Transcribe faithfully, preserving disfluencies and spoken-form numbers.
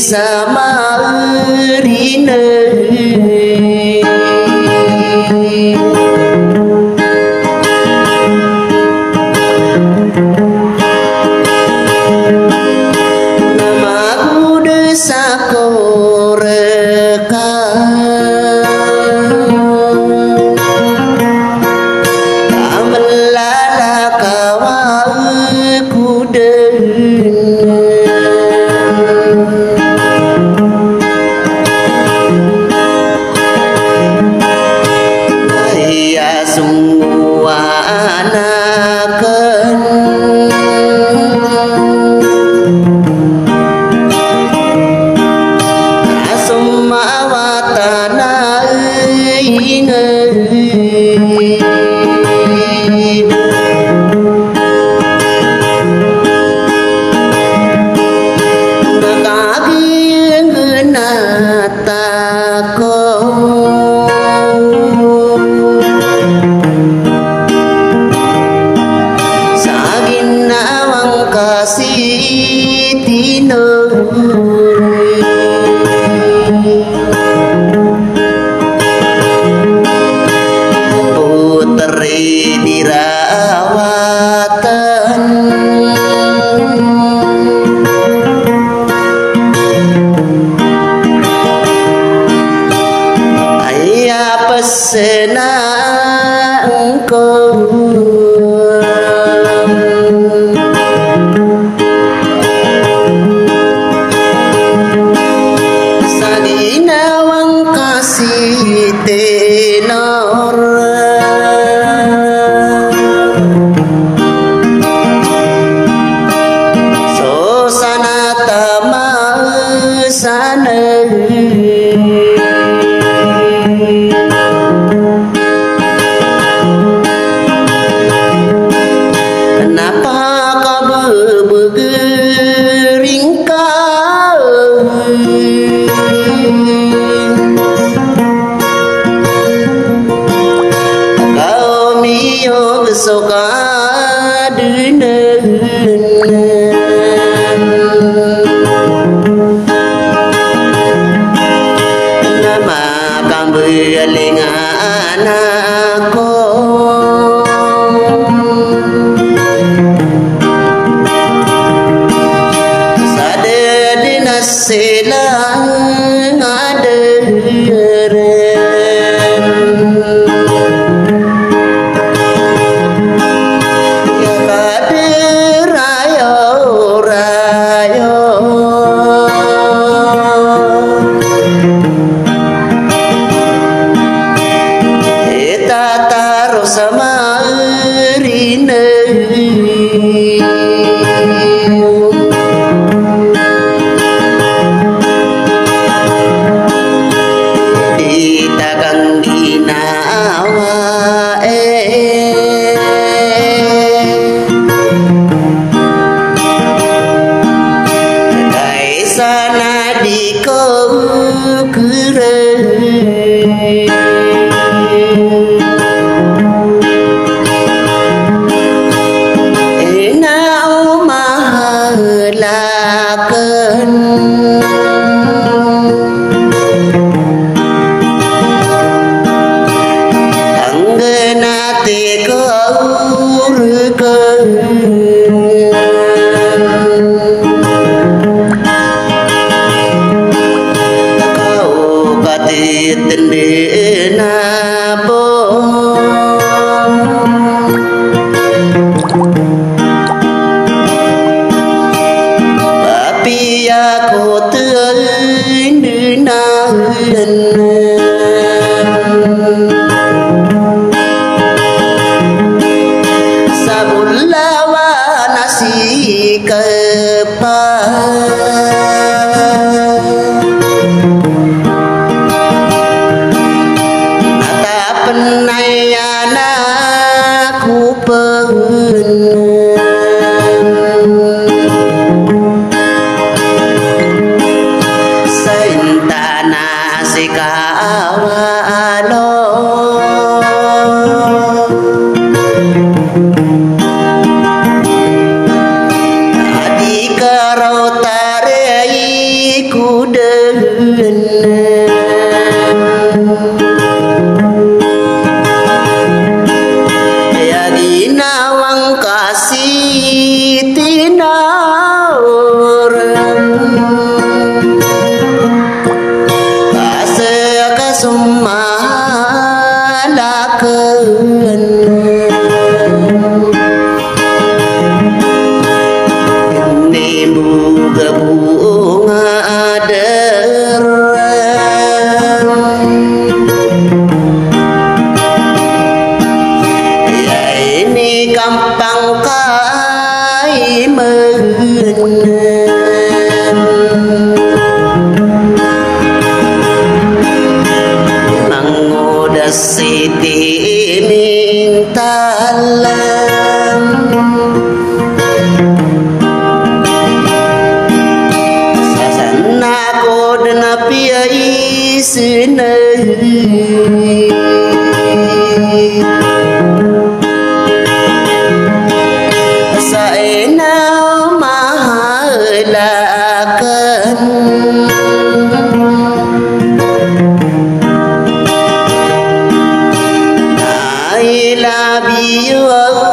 sa marine. Na magod sa koreka a mlala ka wa ko dn. Aya song wa anak akn a somawatan a ingd. Na kagiya nggnat ako sa ginawang ka si Tino. Putri di rawatan aya psna ko sa ginawang ka si Tenor. So sana tama sana. Na pakabebegering ka ka miyog so kadnan. Na makambeling a anak ko sa dadi na sila a deren. Aya kaderayorayo i tataro sa marine. Di takan ginawa e. Kay sana di ko keren. Ina o mahal akn. Anggenati ko reken. Ka o katitindina bo. Apiya ko tindina. Sa bolawan a sikepa. Na tapen aya na ko pen. Sa intana si kawalo. Adi karaw tari ko Allahu